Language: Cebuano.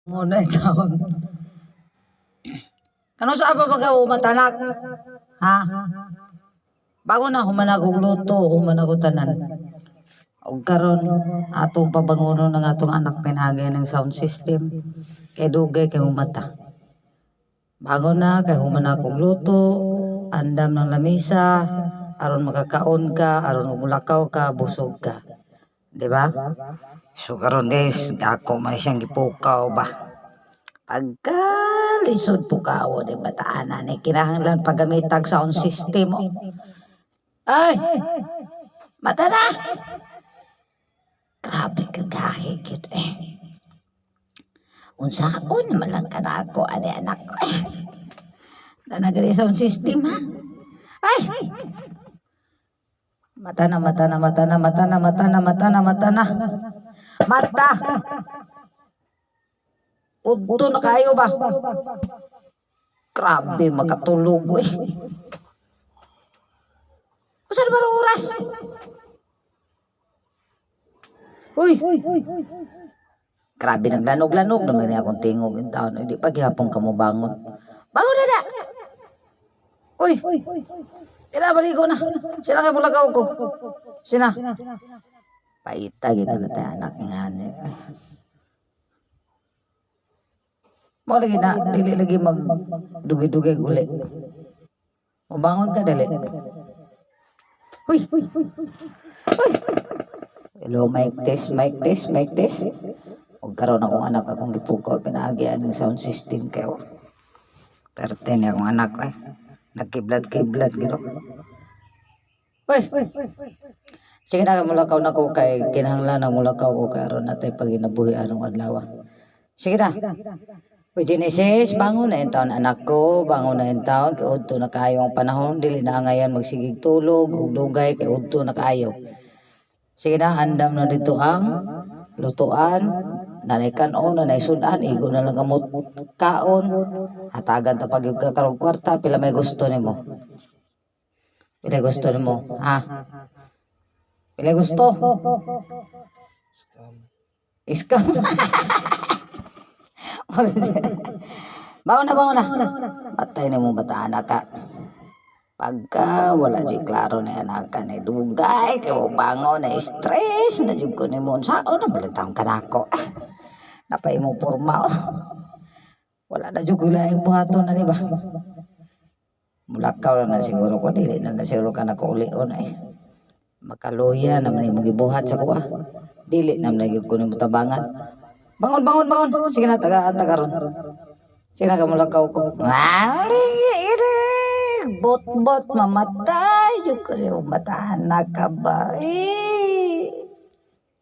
Muna tawag. Kano sa pa ba matanak? Ha? Bago na human ako luto, human ako tanan. Og karon atong pabangunon ng atong anak pinaagi ng sound system kay dugay kay humata. Bago na kay human akong luto, andam ng lamisa, aron makakaon ka, aron mulakaw ka, busog ka. Di ba? So karon, guys, ako man siyang gipukaw ba. Pagka lisod pukaw di bataan ni kinahanglan paggamitag sound system mo. Ay! Mata na! Grabe ka gahi gyud eh. Unsaon naman lang ka na ako, ani anak ko eh. Nanagali sound system, ha? Ay! Mata na, mata na, mata na, mata na, mata na, mata na, mata na. Mata! Udto na kayo ba? Grabe, makatulog eh. Usa na ba ang oras? Uy! Grabe, naglanog-lanog naman niya akong tingog in taon. Hindi pa gihapon ka mo bangon. Bangon na na! Uy! Sila, baligo na. Sila kay mulakaw ko. Sina. Paita, gina na tayo anak nga ni. Mo lagi na, dili lagi mag dugay-dugay uli. Mubangon ka, dali. Uy! Uy! Hello, mic test, mic test, mic test. Ug karon akong anak akong gipukaw pinaagi ng sound system kayo. Perte ni akong anak eh. Nagkiblat-kiblat gino. Uy! Sige na, mulakaw na ko kay kinahanglan na mulakaw ko kay aron natay paginabuhi anong adlaw. Sige na. Uy, Genesis, bangon na taon anak ko, bangon na taon kay udto na kaayo ang panahon, dili na angayan magsigig tulog ug dugay kay udto na kaayo. Sige na, andam na dito ang lutuan, nanay kanon, nanay sudan, igo na lang kamot kaon, hatagan ta pag ka karong kwarta, pila may gusto nimo? Pila gusto nimo, ha? Pila gusto? Scam. Scam. Bangon na, bangon na. Patay na mo bata anak ka. Pagka wala di klaro na anak ka ni dugay kay mo bangon na stress na jud ko nimo, unsaon na malintang kanako. Ah, napay mo porma oh. Wala na jud ko laing buhaton na, di ba? Mulakaw na na siguro ko, dili na na siguro ka nakaulion ay. Makaluya naman imong gibuhat sa kuha. Dili naman na gyud ko nimo tabangan. Bangon, bangon, bangon. Sige na, tagaan ta karon. Sige na, kamulakaw ko. Ah, bot-bot, mamatay. Jud ko nimo bataan na ka ba? Eh.